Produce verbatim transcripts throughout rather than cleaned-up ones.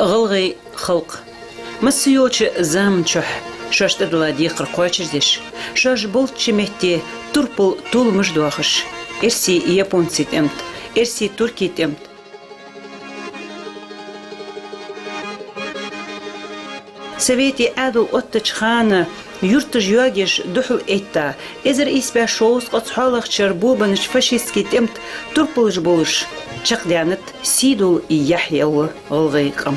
ГӀалгӀай халкъ. Масса йолча заман чухь шоаш тӀадилла декхар кхоачашдеш, шоаш болча метте турпал толамаш доахаш, эрсий-японций тӀем тӀа, эрсий-туркий тӀем тӀа. Советий Ӏаьдал оттача хана юрташ йоагаш духьал этта, эзар ийс бӀаь шовзткъа цхьоалагӀча шера бобанача фашистски тӀем тӀа турпалаш болаш чакхдаьннад сийдола яхь йола гӀалгӀай къам.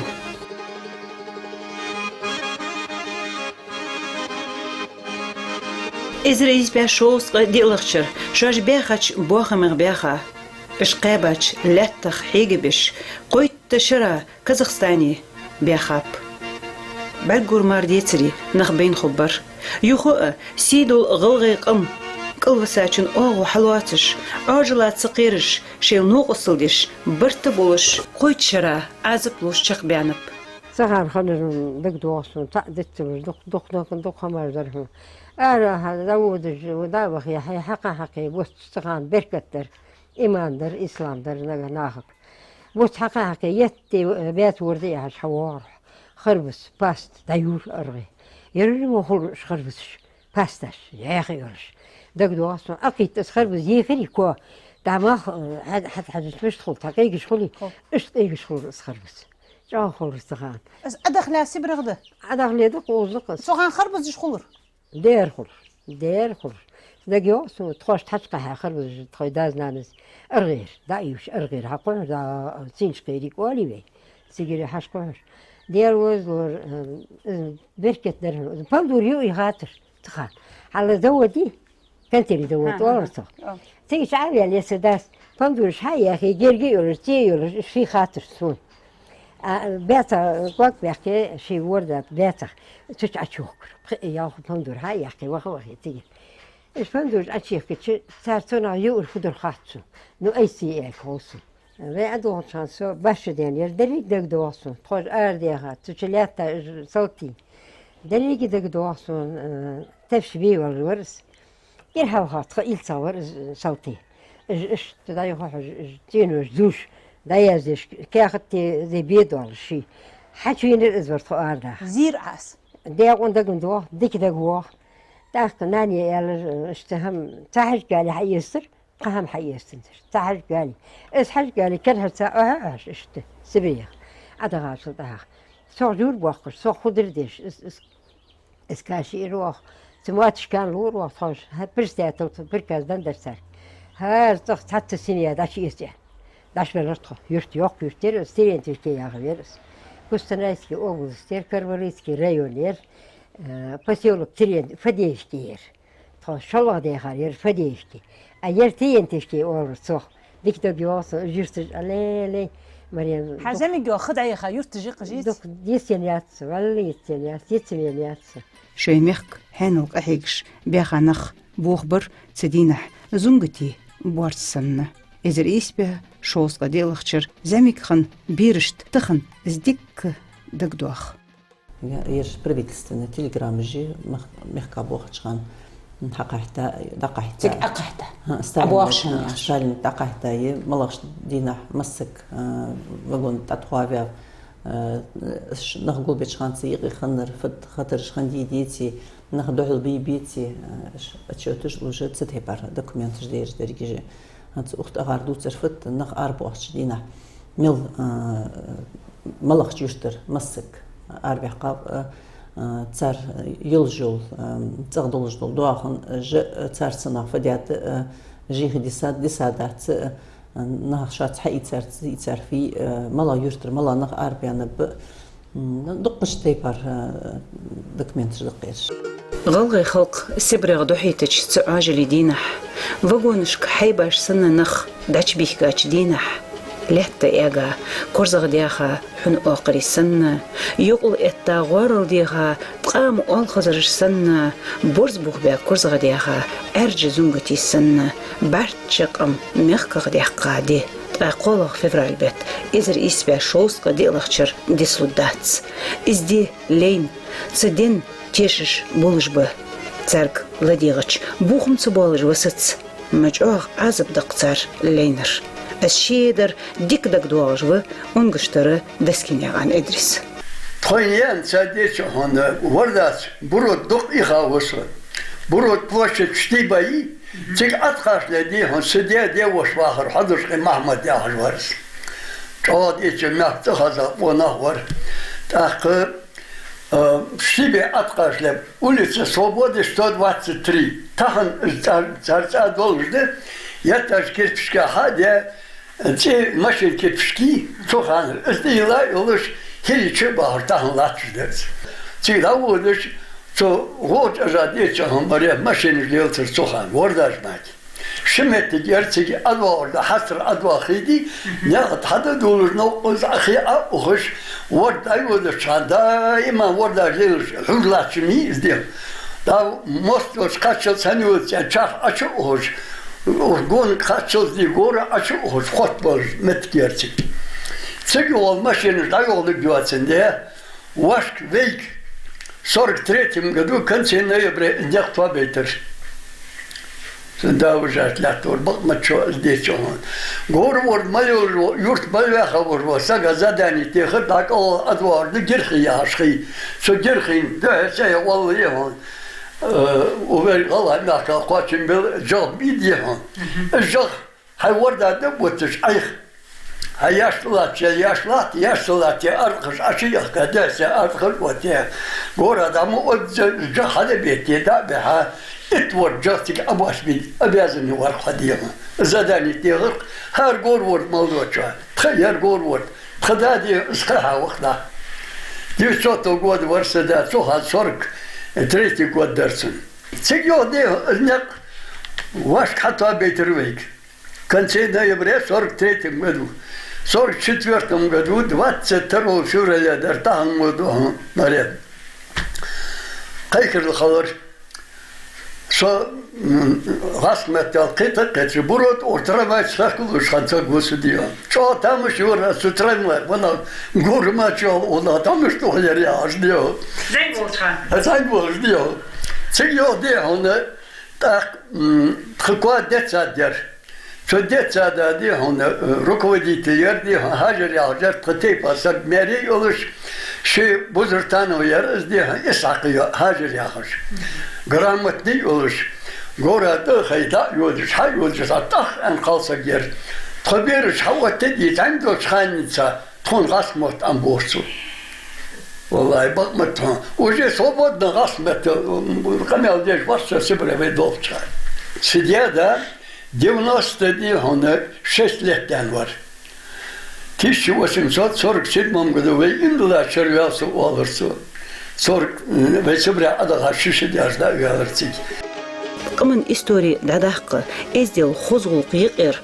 Эзар ийс бӀаь шовзткъа диълагӀча шера шоаш баьхача боахамех баьха, уж кхаьбача лаьттах хьегабеш, кхойтта шера Казахстане баьхаб. БӀаргагур мара децаре нах байна хургбар. Юха а сийдола гӀалгӀай къам кӀалвисачун оагӀув хьалоацаш, Ӏоажала ца кхераш, шоайла новкъостал деш, барт а болаш, кхойтта шера Ӏазап луш чакхбаьннаб. Цу хана хиннар дагадоагӀа сона, цхьа диццалуш, дукха, дукха, дукха, дукха хӀамаш дар хьона. Ара хьа, заводаш, да вахе, хьай хьакха-хьакхе, бус цу хана беркат дар, иман дар, ислам дар нага нахага. Бус хьакха-хьакхе, етте, э, баьца ворда яхьаш хьавоагӀар хьо. Харбас, паста, дӀайора аргӀий. Ерригаш мо хулар уж харбасаш, пасташ, яхе йолаш. ДагадоагӀа сона, Ӏокхийтта из харбас ехаре кхо. ДӀа мах, э, хьа-, хьа-, хьажача мишта хул, тха къегаш хулий? Хул. Иштта къегаш хулар из харбас. ЧӀоагӀа хулар цу хана. Из Ӏодахале СибрегӀа да? Ӏодахале да, кхузахь из. Цу хана харбазаш хулар? Дера хулар. Дера хулар. ДагадоагӀа сона, тхоашта хьачукхахьа харбазаш, тхоай дас-нанас аргӀера, дӀа а ювш аргӀера, хьакхухьаш, да, синчкъерий оалий вай. Цигара хьакхухьаш. Дера возлор, э, из беркат дар хьона. Из помидор юий хаттар цу хана. Хьалла заводи, кантери завод оалар цох. Цига чу Ӏоваьле са дас, помидораш хьаяьхе, герга йолаш, цӀе йолаш, уж хий хаттар сона. А баьцах ког баьхке, ший ворда баьцах, цу чу Ӏочуйохкар. Пхиъ-ялх помидор хьаяьхе, ваха-вахе цига. Уж помидораш Ӏочуехкача, цар цунах юар фу дар хац сона. Ну, айса аьле хов сона. Вай ӀодоагӀача хана со башха денна яр, деррига дагадоагӀа сона. Тхоаш арадаьха, цу чу лаьтта уж салтий. Деррига дагадоагӀа сона, э, тапш бе валар вар из. Кир хьалха тха илцагӀа вар из салтий. Уж иштта дӀайоххьаш, уж цӀенош зувш, дӀаяздеш, каьхат тӀа зе бе доалаш ший. Хьачувенар из вар тхо арадаха. Зийр Ӏа из? Даькъан дагадоагӀа, дика дагавоагӀа. ТӀаккха нане аьлар, иштта хӀама ца хьажгале хьаэцар, кхы хӀама хьаэцанзар. Ца хьажгале. Из хьажгале, керхарца Ӏохьа-Ӏохьаш иштта, СибрегӀа. Ӏодахачул тӀехьагӀа. Сох жур боаккхаш, сох худар деш, из, из, из каши ира оаха. Цу моттигашка лур оаха тхоаш, хӀа, председатель, приказ дан дар цар. ХӀара цӀагӀа цхьацца семья дӀачуэца. ДӀачубелар тхо. Юрт йоккха юрт яр из, Терентьевский яхаш яр из. Кустанайский область яр, Карвалыйский район яр, э, посёлок Терен-, Фадеевский яр. Тхо шоллагӀа даьхар яр Фадеевский. А ер Терентьевский оалар цох. Дика дагайоагӀа сона уж юрташ, аллей-лей, Марем. Хьажа мегаргйола ха дӀаяха юрташ я-кх уж, из? Дукха йицъенна яц, валлахӀи йицъенна яц, йицъенна яц. Шоай мехка хьаьнал къахьегаш баьха нах бохабар цу дийнахьа зунгатий боарца санна. Эзар ийс бӀаь шовзткъа диълагӀча шера зӀамига хинна берашта тахан из дикка дагадоагӀа. Ераш правительственни телеграммаш мех-, мехка боахача хана хьакхахьийта, дӀакхахьийта. Цига Ӏокхахьийта? ХӀа, Сталин, Ӏобоахаш хинна яхаш. Сталин дӀакхахьийтай, малагӀча дийнахьа массаг, а, вагон тӀатховаь, а, ш-, нах гулбеча хана цу юкъе хиннар, фуд хатараш хиннадий-деций, нах духьал бий-беций, а, ш-, отчёташ луш, цу тайпара документаш дераш дерригаш. ХӀанз укх тӀагӀара дувцар фуд, нах арабоахача дийнахьа мел, а, малагӀча юртара массаг арабаьхкаб, а, а, цар йолаш йола, а, цӀагӀа долаш дола доахан, а, жа, а, цар цунах фу даьд, а, жихи диса, диса дац, а, нах шоаца хьаийцар, ца ийцар фуй, а, малагӀа юртара малагӀа нах арабаьннаб, а, М, дуккхача тайпара, э, документаш да-кх ераш. ГӀалгӀай халкъ СибрегӀа дӀахьоттача цу Ӏоажалий дийнахьа, вагонашка хьайбаш санна нах дӀачубийхкача дийнахьа, лаьтта эгӀа корзагӀдаьха хьун оакхарий санна, йокъал этта гӀоарал деха ткъам оалхазараш санна, борз бух баь корзагӀдаьха Ӏаьржа зунгатий санна, бӀарчча къам мехках даьккха ди. ТкъаькхоалагӀа февраль бетта, эзар ийс бӀаь шовзткъа диълагӀча шера дицлургдац. Из ди лайна, цу ден тешаш болаш ба. Царга ладийгӀача, бохам ца боалаш ва саца, ма чӀоагӀа Ӏазап да-кх цар лайнар. Из шедар дика дагадоагӀаш ва Унгуштара Даскинаькъан Идрис. Тхоай наьна цхьа деча хьона вордаца Бурод дукха ийха ва со. Бурод площадь Штиба я, цига Ӏаткъаш ле дий хьона, са даь-даь воша вахар, Хьадушкъий Махьмад яхаш вар из. ЧӀоагӀа деча мехка цӀихеза къонах вар. ТӀаккха, а, Штибе Ӏаткъаш ле, улица Свободы, сто двадцать три. Тахан из цар, цар цӀа долаш да, етташ кирпишка хьа а даь, цӀи машин кирпишки, цу хана из тӀайилла йолаш, хӀирий чу а бахар, тахан латташ да из. Цига дӀаводаш, цу гӀолча ажа деча хьона баре машинаш лелацар цу хана, вордаш маги. Ши моттиг яр цига, Ӏадвагӏар да, хьастара Ӏадвагӏа хий дий, наькъа тӀа хьадоалаш, новкъа из Ӏа хий Ӏа ухаш, ворда дӀайодача хана, даим вордаш лелаш, хьуж латташ ма йий из дегӀ. Да, мост йолча кхаччалца хьан йода цӀен чарх Ӏочу ухаш, гонга кхаччалца дий гора Ӏочу ухаш, хотта болаш моттиг яр цига. Цига йола машинаш дӀайоалаш йоацандаь, вошка вайга сорок третьем году, конце ноября, из наькъа тоабайтар. Цун да вижача лаьттара бакъ ма чу из деча хьона. Гора ворда мел йолаш вола, юрта мел ваьха волаш вола сага задани техар, дӀакъовла Ӏадвагӏар да Гирхий яхаш хий. Цу Гирхийна духьа цӀе я валла е хьона. Э, увер гӀалгӀай мехка кхоачам бел жагӀа бий дий хьона. Из жагӀа хьай ворда да ботташ Ӏайха. Хьай яш латте, яш латте, яш ца латте, аркхаш Ӏочу яхка, дехьа аркхаш ватте. Гора да ма одза жа хьада бетте, да беха, итт ворда жагӀа цига Ӏабаш бин, обязанный вар хьа дема. Задани техар, хӀара гора ворда мел доача. Тха яр гора ворда. Тха да де, из кхаьхьа вахна. Девятьсотого года вар са да, цу хана сорок третий год дар цун. Цига йола де, из наькъа вошка хьатоабайтар вайга. Конце ноября сорок третьем году. Сорок четвёртом году, двадцать второго февраля дар, тахан мо ду хьона, наверно. Кхайкарал хилар. Со, м, гӀазкхий меттала кхетар кхеташ, Бурод ора трамвайца хьахкалуш хана ца гусу дио. ЧӀоагӀа тамаш йора цу трамвай, вана гора ма чу йола, вана тамаш тухьа яр яхаш дио. ЗӀамига волча хана. ЗӀамига волаш дио. Цига йола де хьона, тӀаккха, м, тха коа детсад яр. Цу детсада де хьона, э, руководитель яр де хьона, Хьажар яхаш яр, тха тайпан саг, маьре йолаш, ший бузар таьнна яр из де хьона, Исхьакъ йоӀ, Хьажар яхаш. Грамотный йолаш, гора тӀа хьай дӀа а йодаш, хьа а йодаш, цхьа тӀах аьнна кхалсаг яр. Тха бераш хьаоттаде, зӀамига долча хана денз тхона гӀазкхий мотт Ӏомабора цо. Валлахьи, бакъ ма тхона. Уже свободно гӀазкхий меттала, м, къамаьл деш вар со Сибре вай долча хана. Са даь да девяносто де хьона шесть лет даьнна вар. Тысяча восемьсот сорок седьмом году вай Индала чу ваьлар со, оалар цо. Сорок, м, вай Сибре Ӏодахача ши шу даьлча дӀаваьлар цига. Къаман истори дӀадаккха, эздел, хоза гӀулакх юкъера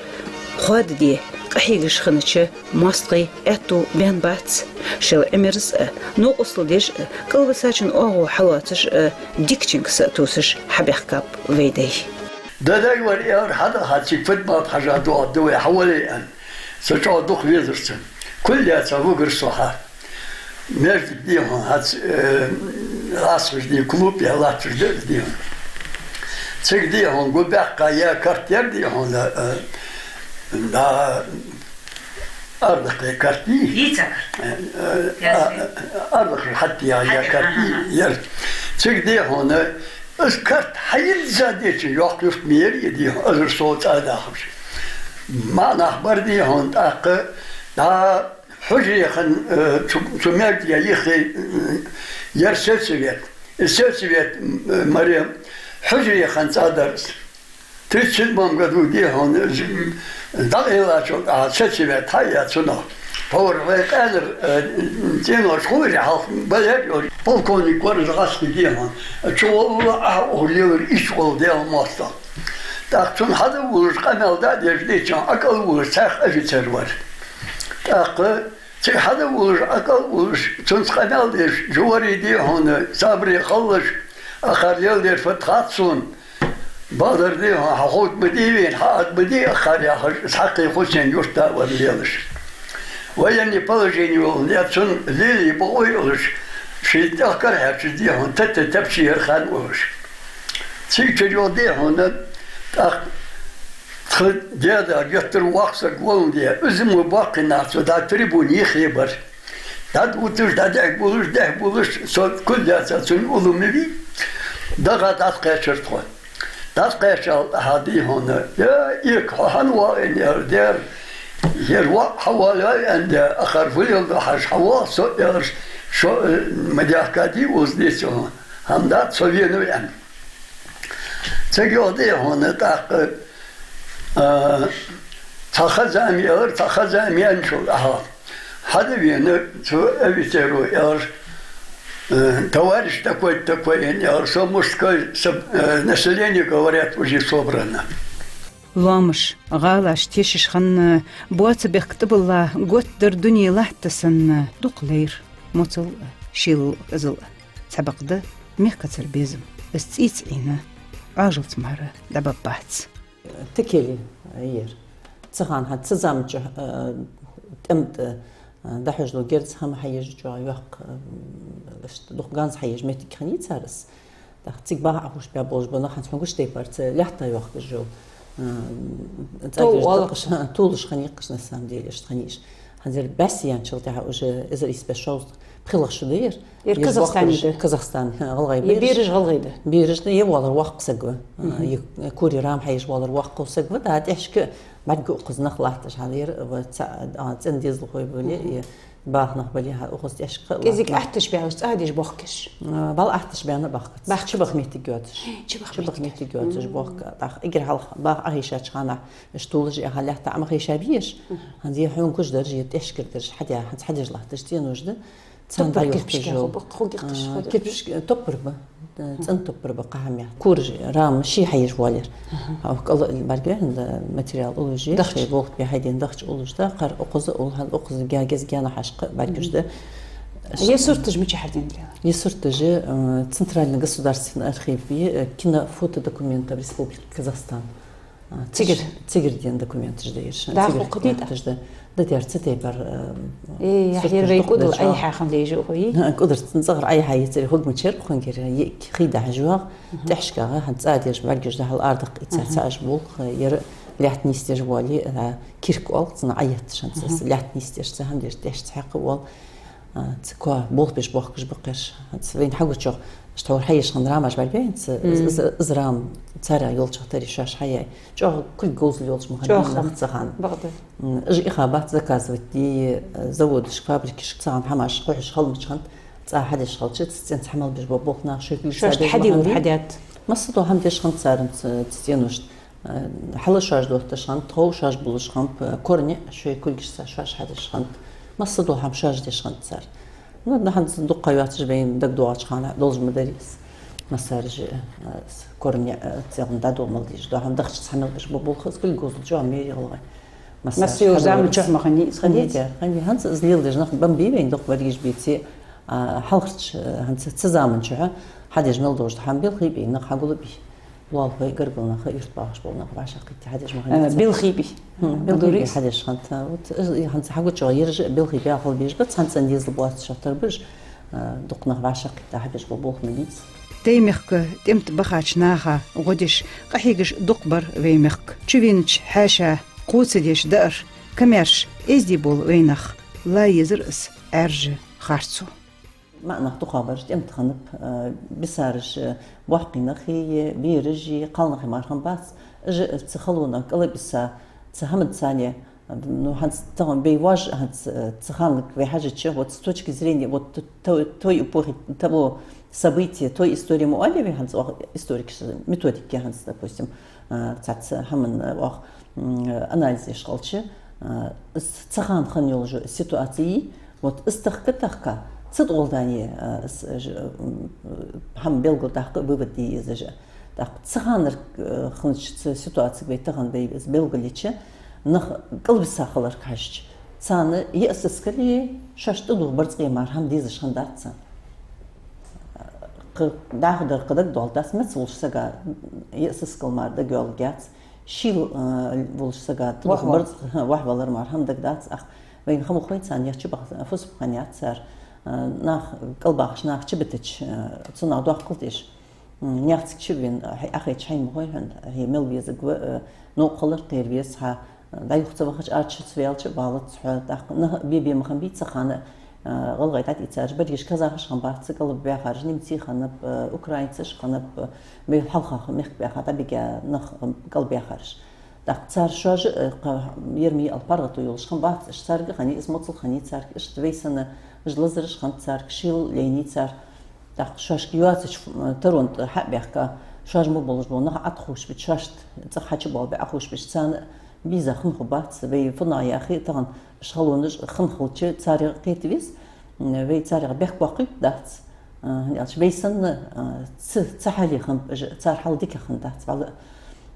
хоададе къахьегаш хиннача моастагӀий аьттув баьнна бац. Шоай Ӏимерза а, новкъостал деш а, кӀалвисачун оагӀув хьалоацаш а, дикачунга са а тувсаш хьабаьхкаб вай дай. Дадай вар, аьлар, хьадахача цига Фатимат-Хьажа доагӀаргда вай, хьавале, аьнна. Со чӀоагӀа дукха везар цунна. Кулгаца вугар со хьа. Маьждиг де хьона хьац, э, лаьцаш де, клуб я латташ да из де хьона. Цига де хьона гу баьккха я карт яр де хьона, э, да, ардакхе карт дий? Йийца карт. Э, э, Ясни. А, ардакхе хьатта я, я Хьатта, карт дий? Аха. Яр. Цига де хьона, из карт хьайизза деча йоккха юрт ма яр из де хьона, азар со цӀа дахаш. Ма нах бар де хьона тӀаккха, да, хьужаре хинна, э, цу, цу маьждига йиххе, э, яр сельсовет. Из сельсовет, э, маьре хьужаре хинна цӀа дар из. Тридцать седьмом году де хьона из, дӀакъайлачул тӀехьагӀа сельсовет хьаяь цунах. Тховра вай къаьнара, э, цӀенош хуларе хьалха балер йолаш, полковник вар из гӀазкхий де хьона. Чуволла Ӏа ухаш лелар ичча гӀолла Даьла моастагӀа. ТӀаккха цунна хьадувлаш, къамаьл дӀадеш деча, ӀокӀалвувлаш цхьаькха офицер вар. ТӀаккха цига хьадувлаш, ӀокӀалвувлаш, цунца къамаьл деш, жуварий де хьона, сабаре хилалаш, акхар леладер фуд хац сона, бакъдар де хьона, хьа ховргда ма дий вайна, хьа аргда ма дий акхар яхаш, из хьакхе хул сона юрта а вар лелаш. Военное положение йолаш, е цунна лелае бокъо йолаш, ший тӀехкар хьаьрча де хьона, тата тапчи яр хана волаш. Цига чура йола де хьона, тӀаккха тха Тха даь-да геттара воккха саг воландаь, из мо боккхий нах цо да трибуна юхе бар. ДӀадувтташ, дӀадехьа булаш, дехьа булаш, со кулгаца цун уллув ма вий. ДӀахо дӀакхаьчар тхо. ДӀакхаьчачул тӀехьагӀа дий хьона, я, ика, хьо хӀана воагӀа, аьнна, аьлар, дера. Ер воӀ хьавоалаваьнна, аьнна, акхар фу леладу хьажа, хьавоагӀа со, аьлар, шо, э, ма дехкадий, укхаза деций хьона. ХӀама дац, со венав, аьнна. Цига йоах дий хьона тӀаккха, а, цхьа ха-зама, аьлар, цхьа ха-зама яьнначул тӀехьагӀа хьадувена цу офицеро, аьлар, э, товарищ такой-то, такой, аьлар, со мужской соб-, э, население, говорят, уже собрано. Лоамаш, гӀалаш тешаш хинна, боаца бехк тӀабилла, готта дар дуне латта санна, дукха лайра моцал а, шийлал а, кӀезал а. Цхьабакъда мехкацара безам, из цӀийца Ӏийна, Ӏоажалца мара дӀабаббац. Текели, э, ер. Цу хана хьа, цу заман чу, э, тӀем тӀа, э, дӀахьош дола герз хӀама хьаеш чӀоагӀа йоккха, э, иштта дукха ганз хьаеш моттиг хиннай цар из. ТӀаккха цига баха Ӏохувшабаь болаш бола нах хӀанз хьона гуш тайпара цу лаьтта йохкаш йола, э, цӀагӀа оалаш, толаш хиннай-кх уж, на самом деле, иштта хиннай уж. ХӀанз ер бӀаьсса яьнначул тӀехьагӀа уже эзар ийс бӀаь шовзткъа пхелагӀа шу да ер. Ер Казахстане да. Казахстан, гӀалгӀай. Е бераш гӀалгӀай да. Бераш да, е воаллар воккха саг ва. Е Куре рама хьаеш воаллар воккха саг ва, да, тӀехьашка бӀарга укхаза нах латташ хьал ер, ва ца-, а, цӀен дезалхой бале, е баха нах бале, хьа, укхаза тӀехьашка. КӀезига атташ баьлаш, цӀа деш бохкаш. А, бала атташ баьнна бахкац. Бахкац. Чубаха моттиг йоацаш. Чубаха моттиг йоацаш бохка. ТӀаккха эггара хьалха баха Ӏохайшача хана, иштта тулаш яха лаьтта Ӏомахайша беш. ХӀанз е хьона гуш дараш, е тӀехьашкара дараш, хьадаь, хӀанз хьадеш латташ цӀенош да. Царна топпар дӀайохкаш кирпишкех йола. Ху гихташ, а, ху кирпиш, топпар ба. Э, цӀена топпар ба, кхы хӀама яц. Кура рама ше хьаеш воаллар. Ага. А, кӀала бӀарга ваьнна материал уллаш я, дахча. Шоай болх бе хьайден дахча уллаш да, кхар укхаза улл хьал, укхаза га-, геза гаьна хьашкха бӀаргаш да. Е сурташ мича хьарден дела? Е сурташ, э, Центральный государственный архив, э, кинофотодокументов Республики Казахстан. А, цигара. Цигара дена документаш да ераш. ДӀахо цигара кхы дий документаш да. Да, дер цу тайпара, э, э, я, сурташ ер вай дукха кӀудал дача. Ӏайха хинна лежа ухуй? КӀудар цун цӀагӀара Ӏайха яцаре хургма чер хинна кера, е хий дахьаш вах. ТӀехьашкагӀа хӀанз цӀа деш бӀаргаш да хьал ардакх ица цаӀаш болх, ер лаьтта нийсдеш воале, а, кирк оал, цунах Ӏоетташ хӀанз, лаьтта нийсдеш, цу хӀама деш тӀехьашца хьакха воал. А, цу коа болх беш бохкаш бакъерш. ХӀанз вайна хьагучох, иштта хьора хьаеш хинна рамаш бӀаргавайнца, из, из, из рам царех йолчох тари шоаш хьаяй. ЧӀоагӀа кулг говзал йолаш ма хиннабий нах цу хана. Бакъда. М, уж иха бац заказывать де, э, заводашка, фабрикашка цу хана хӀамаш кхухьаш хила мича хиннад, цӀа хьадеш хилча, цу цӀенца хьа мел беш бола болх наха шоай кулгаца деш ма хиннабий. Шоашта хьадийла хьадаьд. Массадола хӀама деш хиннад цар ц-, цу цӀеношта. Э, хьала шоаш дотташ хиннад, тхов шоаш булаш хиннаб, э, корни шоай кулгашца шоаш хьадеш хиннад. Массадола хӀама шоаш деш хиннад цар. Ну, нахьанца дукха йоацаш вайна дагадоагӀача хана долаш ма дарий из. Массараш, э, с-, корни, э, цӀагӀа дӀадола мел дезаш дола хӀама, дахчаца хьа мел беш бола болх, из кулг говзал чӀоагӀа мери гӀалгӀай. Массараш масса йола хьадоагӀар зама чухь ма хиннай из. Хиннай, хиннай, дер, хиннай. ХӀанз из леладеш нах ба-м бий вайна дукха, берригаш беций, а, хьалхарча, э, хӀанз цу заман чухь хьадеш мел долаш да хӀама белхий бий, нах хьагулбий. Лоалахой, гаргара нах, юртбахаш бола нах вӀашагӀкхийтте хьадеш ма хиннабий. Э, белхий бий. Хм, белхий бий хьадеш хиннад. Вот, э, хӀанз хьагучох ераш белхий баь хила безаш ба, цхьан цӀен дезал боацаш шахтар ба уж, э, дукха нах вӀашагӀкхийтте хьабеш бола болх ма бий из. Дай мехка тӀем тӀа бахача наха гӀо деш, къахьегаш дукха бар вай мехка. Чувенача хьаьша кхоачадеш даар, камаьрша эздий бола вай нах, ла езар из Ӏаьржа харцо. МаӀа нах дукхагӀбараш тӀем тӀа хиннаб, э, бисараш, э, боккхий нахи, бераши, кхалнахи мара хиннабац. Уж, э, цу халонах кӀалбиса, цу хӀаманца царна, э, ну, хӀанз тахан бей вож, хӀанз, э, цу ханага вай хьежача, вот с точки зрения вот т-, т-, той эпохи, того события, той истории ма оалий вай, хӀанз оаха историкаша методика, хӀанз, допустим, э, цхьацца хӀаман, э, оаха м, анализ еш хилча, а, с-, цу хана хинна йола ситуаци, вот из тахка-тахка, цу тӀагӀолла дани, а, с-, ж-, м, хӀама белгалдаккха, вывод де еза уж. ТӀаккха цу ханара, а, хиннача цу ситуацига вай тахан вай из белгалйича, нах кӀалбиса хиларга хьежача, царна е а сискали, шоашта тӀадувха барзкъа мара хӀама дезаш хиннадац царна. Кхы дӀахо дар кхы дагадоаладац, меца волча сага е а сискал мара дагайоаларгьяц. Шийла, а, волча сага тӀадувха барзкъа, вахвалар мара хӀама дагадац, ах, вайна хӀама хой царна, яхача баха фусам хиннаяц цар, а, нах, кӀалбахача наха чубитача, а, цунах доккхал деш. М, наьха цига чувена, хьай Ӏохайча хьайна ма хой хьона, хьай мел везаргва, э, новкъа хилар кхера веза хьа, э, дӀаюха ца вахача, арча ца ваьлча, валац хьо, тӀаккха нах бе-бе ма хиннабий цу хана, э, гӀалгӀай дӀатӀаийцараш, берригаш казахаш хиннабац, кӀалбаьхараш, немций хиннаб, э, украинцаш хиннаб, э, бе хьалхагӀа мехка баьха дӀабига нах, э, кӀалбаьхараш. ТӀаккха цар шоаш а, э, кхы, ер ма йий аьнна паргӀато йолаш хиннабац уж, царга хиннай из моцал, хиннай царга, иштта вай санна уж лазараш хиннад царга, шийла лайнай цар. ТӀаккха шоашка йоацача, э, таронна тӀа хьа а баьхка, шоаш мо болаш бола нах Ӏоховшабича, шоашта цӀагӀа хьачубоалабаь Ӏоховшабича, царна бийза хинна хургбац, вай фуннагӀа яхе а тахан, уж халонаш хинна хилча, царех кхета веза, м, вай царех бехк боаккхийтаргдац. А, хӀана аьлча вай санна, а, ца, ца хьале хиннаб уж, цар хьал дикагӀа хиннадац, валлахӀи.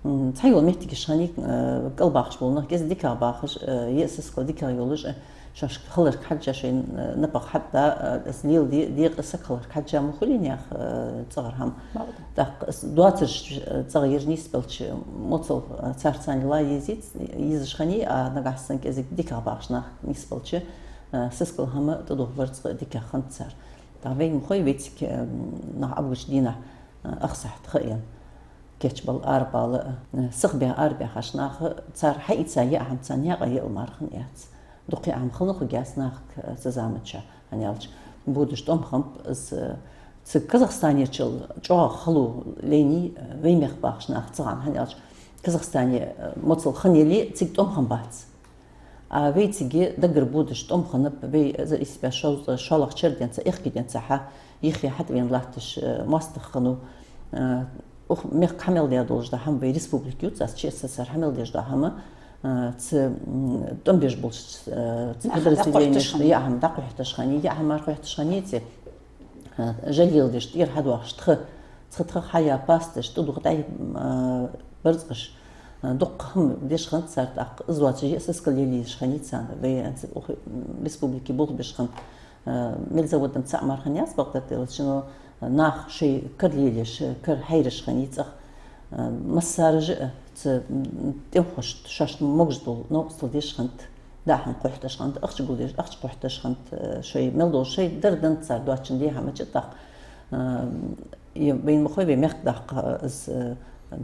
М, цхьайола моттигаш хиннай, а, кӀалбахаш бола нах кӀезига дикагӀа бахаш, а, е сискал дикагӀа йолаш, а, шоашка хиларга хьежжа, шоай, а, напагӀа хьатӀада, а, из леладе декъа саг хиларга хьежжа ма хулий наьха, а, цӀагӀара хӀама. ТӀаккха из доацараш, а, цӀагӀа ер нийсбелча, моцал, а, цар царна ла езац, езаш хиннай, а нагахьа санна кӀезига дикагӀа бахаш нах нийсбелча, а, сискал хӀама тӀадувха барзкъа дикагӀа хиннад цар. ТӀаккха вайна ма хой вай цига, м, нах Ӏобугача дийнахьа, а, ах сахьат ха а яьнна, кийчбала арабала, а, сихбаь арабаьхача наха, цар хьаийца яа хӀама царна наькъа яла мара хиннаяц. Дукха яа хӀама хинна хургьяц нахага, а, цу заманчухь, хӀана аьлча бодаш тӀом хиннаб из, а, цу Казахстанерчул чӀоагӀа хало лайнай, а, вай мехка бахача наха цу хана, хӀана аьлча Казахстане, а, моцал хинна яле а, цига тӀом хиннабац. А вай цига даггара бодаш тӀом хиннаб, вай эзар ийс бӀаь шовзткъа шоллагӀча шера денз, аьхки денз хьа, йиххе хьатӀавена латташ, э, моастагӀа хиннав, э, укх мехка хьа мел даь долаш дола хӀама, вай республика ювцац, ЧССР хьа мел деш дола хӀама, э, цу, м, тӀом беш болча, э, цу подразделенешта яа хӀама дӀакхухьийташ хиннай, яа хӀама мара кхухьийташ хиннаяц, э, жа леладеш тӀера хьадоагӀаш тха, цу тхах хьаяь пасташ, тӀадувха тӀай, э, барзкъаш, э, дукха хӀама деш хиннад цар, тӀаккха из доацаш а сискал лелаеш хиннай царна. Вай хӀанз укх, м, республике болх беш хиннад, э, мел заводам цаӀ мара хиннаяц бакъдар делча, но нах шоай кара лелаеш, кара хьайраш хиннай цӀагӀа. Э, массараш а цу, м, тӀемхошта шоашта могаш дола новкъостал деш хиннад, даа хӀама кхухьийташ хиннад, ахча гулдеш, ахча кхухьийташ хиннад, э, шоай мел дола шоай дар деннад цар доацачун дехьа мача тӀаккха. Э, е вайна ма хой вай мехка даккха из, э,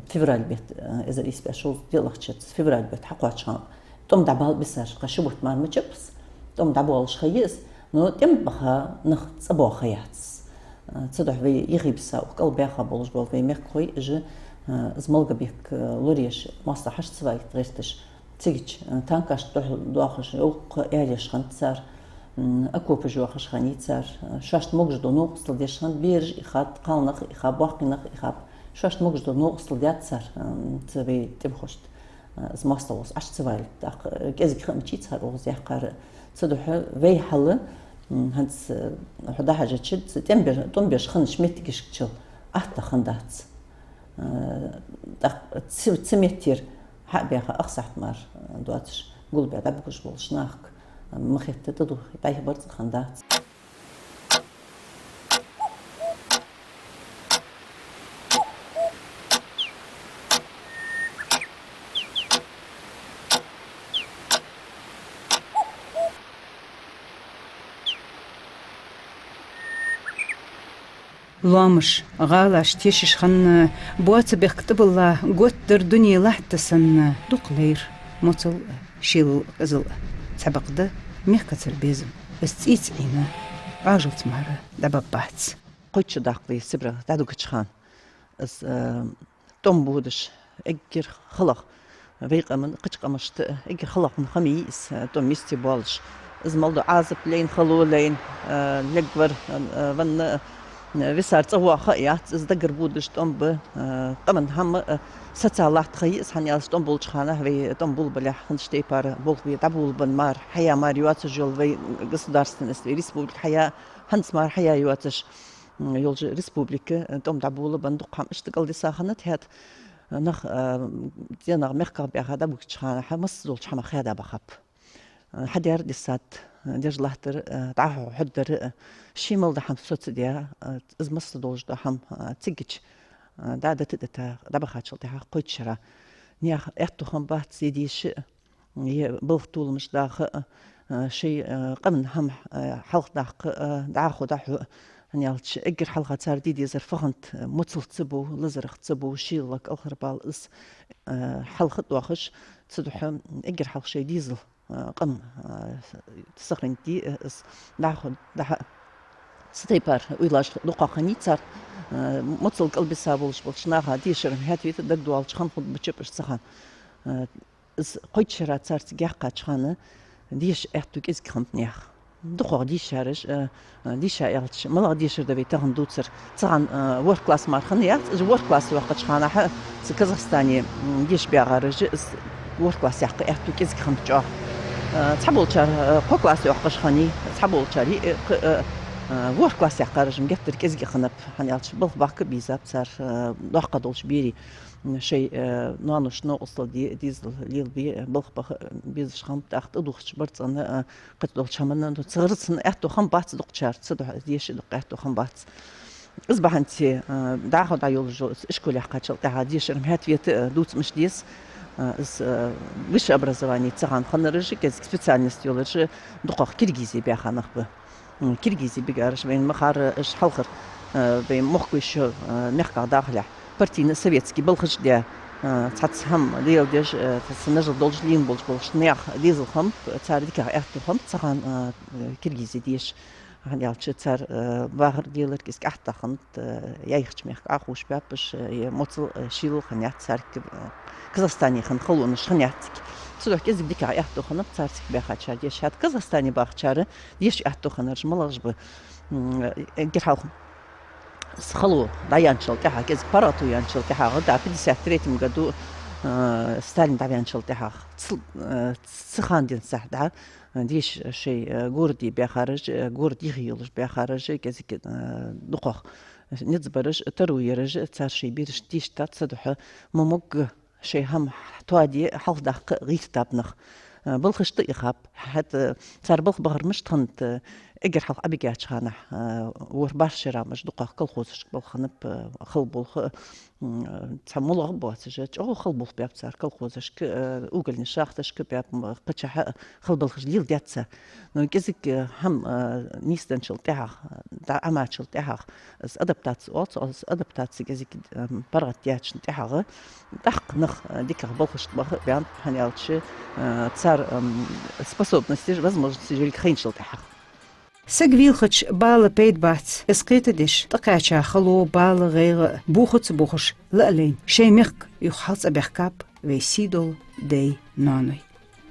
февраль бетта, э, эзар ийс бӀаь шовзткъа диълагӀча шера февраль бетта хьакхоачаш хиннаб. ТӀом дӀабала бисар, кхы ши бутт мара ма чапас. ТӀом дӀабоалаш ха я из, но тӀем баха нах цӀабоагӀа ха яц. Э, цудухьа вай йихи биса укх кӀалбаьха болаш бола вай мехкахой, уж, э, из Малгобек, э, лораеш, моастагӀа хьачу ца валийта гӀерташ, цигача, э, танкашта духьал доахаш, йоккха аьлеш хиннад цар, м, окопаш йоахаш хиннай цар, э, шоашта могаш дола новкъостал деш хиннад, бераш а ихад, кхалнах а ихаб, боккхий нах а ихаб. Шоашта могаш дола новкъостал даьд цар, м, цу вай тӀемхошта, э, из моастагӀа укхаза Ӏочу ца валийта. ТӀаккха, э, кӀезига ха а ма йий цар укхаза яьккхар. Цудухьа вай хьал, м, хӀанз, э, хьо дӀахьежача, цу тӀем бе-, тӀом беш хиннача моттигашкачул атта хиннадац. Э, тӀаккха цу, цу меттера хьа а баьха, ах сахьат мара, э, доацаш гулбаь дӀабугаш болча нахага, э, ма хетта тӀадувха дӀайха барзкъа хиннадац. Лоамаш, гӀалаш тешаш хинна, боаца бехк тӀабилла, готта дар дуне латта санна, дукха лайра моцал а, шийлал а, кӀезал а. Цхьабакъда мехкацара безам, из цӀийца Ӏийна, Ӏоажалца мара дӀабаббац. Кхойтта шу даккхале Сибре дӀадугача хана, из, э, тӀом бодаш, эггара халагӀа, вай къаман, кхыча къамашта эггара халагӀа хӀама я из, э, тӀом йисте боалаш. Из мел дола Ӏазап лайна, хало лайна, э, лергвар, э, венна, э, висар цӀавоагӀа ха яц, из даггара бодаш тӀом ба, э, къаман хӀама, э, саца латта ха я из, хӀана аьлча тӀом болча хана вай тӀом болабалехь хиннача тайпара болх бе дӀаболабенна мара, хьаяь мара йоацаш йола вай государственность, вай республика хьаяь, хӀанз мара хьаяь йоацаш, м, йолча республика, э, тӀом дӀаболабенна дукха хӀама иштта кӀалдиса хиннад, хӀаьта нах, э, цӀенагӀа мехках баьха дӀабугача хана хьа масса долча хӀамах хаьда бахаб. Э, хьадаьр дисад, э, деш латтар, э, дӀахьо хьудар, э, ший мел дола хӀама соцадаь, э, из масса долаш дола хӀама, э, цигача, э, дӀа дита-дита дӀабахачул тӀехьагӀа кхойтта шера наьха аьттув хиннабац е деша, е балха толамаш даха, э, шоай, э, къаман хӀама, э, хьалхадаккха, э, дӀахо дӀахьо, ХӀана аьлча, эггара хьалха цар де дезар фу хиннад, моцал ца бов, лазарах ца бов, шийллаг алхарбала из, э, хьалха доахаш, цудухьа эггара хьалха шоай дезал, э, къам, э, сохранить де, э, из дӀахо, дӀахо цу тайпара уйлаш дукхагӀа хиннай цар, э, моцал кӀалбиса болаш болча наха дешар-м хӀаьта вита дагадоалача хана хургбача уж цу хана. Э, из кхойтта шера цар цига яьккхача хана деша аьттув кӀезига хиннаб наьха. ДукхагӀа дийшараш, э, э, дийша аьлча, малагӀа дешар да вай тахан дувцар. Цу хана, э, ворхӀ класс мара хиннаяц, из ворхӀ класс йоаккхача хана хьа цу Казахстане, м, деша баьгӀараш, из ворхӀ класс яккха аьттув кӀезига хиннад чӀоагӀа. Э, цхьаболчар, э, кхо класс йоаккхаш хиннай, цхьаболчар, э, кх-, э, э, ворхӀ класс яьккхараш-м геттара кӀезига хиннаб, хӀана аьлча балха бахка а бийзаб цар, э, доккха долча берий. Шоай, э, ноаношта новкъостал де, дезал лелабе, э, балха баха, э, безаш хиннаб, тӀаккха тӀадувхача барзкъана, э, кхы долча хӀаманна, ну, цу гӀирсана аьттув хиннабац дукхачар, цудухьа деша дукха аьттув хиннабац. Из бахьанце, э, дӀахо дӀайолалуш йола из ишкол яьккхачул тӀехьагӀа дешар-м хӀаьта вита, э, дувца мишта деза, э, из, э, высшее образование цу хана хиннараш, кӀезига специальность йолаш, дукхагӀа Киргизе баьха нах ба. М, Киргизе бигӀараш вайна ма харра, уж хьалхара, э, вай мохк вай шо, э, мехках дахалехь, партийно-советски балхаш а даь, э, цхьацца хӀама леладеш, э, цхьацца нажал долаш лийнна болаш болча наьха дезал хиннаб, цар дикагӀа аьттув хиннаб цу хана, э, Киргизе деша. ХӀана аьлча цар, э, вахар-лелар кӀезига атта хиннад, э, яхача мехка Ӏохувшабаьб уж, э, е моцал, э, шийлла хиннаяц царга, э, Казахстане хинна халонаш хиннаяц цига. Цудухьа кӀезига дикагӀа аьттув хиннаб цар цига баьхачар деша. ХӀаьта Казахстане бахачар деша аьттув хиннараш малагӀаш ба, м, эггара хьалха из хало дӀаяьнначул тӀехьагӀа, кӀезига паргӀато яьнначул тӀехьагӀа, да, пятьдесят третьем году, э, Сталин дӀаваьнначул тӀехьагӀа, цу, э, цу хана денз сахь да, э, деша шоай, э, городе баьхараш, э, город йиххе йолаш баьхараш, кӀезига, э, дукхагӀа низ бараш, таро яраш, цар шоай берашта дешийтад, цудухьа ма могга шоай хӀама тоаде, хьалхадаккха гӀертаб нах. Э, балхаш тӀаихаб. ХӀаьта цар балха бахар мишта хиннад, эггара хьалха Ӏобигача хана, э, ворхӀ-бархӀ шера-м уж дукхагӀа колхозашка балха хиннаб, э, хала болх, м, цхьа моллагӀа а боацаш, чӀоагӀа хала болх баьб цар колхозашка, э, угольни шахташка баьб, м, кхычахьа хала балхаш леладаьд цар. Но кӀезига, э, хӀама, э, нийсденначул тӀехьагӀа, дӀаӀомачул тӀехьагӀа, из адаптаци оал цох, из адаптаци кӀезига, м, паргӀатъяьчул тӀехьагӀа, тӀаккха нах, э, дикагӀа балхашта баха баьннаб, хӀана аьлча, э, цар, м, способностеш, возможностеш йолга хайначул тӀехьагӀа. Саг вийлхача бала пайда бац, из кхетадеш, тӀакхаьча хало, бала, гӀайгӀа бохац бохаш, лаьлайна шоай мехка юха хьалцӀабаьхкаб вай сийдола дай, ноаной.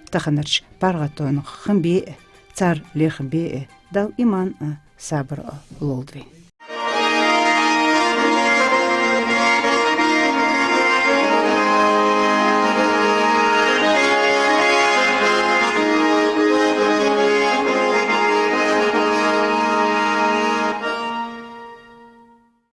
Таханарча паргӀатонах хам бе а, цар лерхӀам бе а, Дала иман а, сабар а лолда вайна.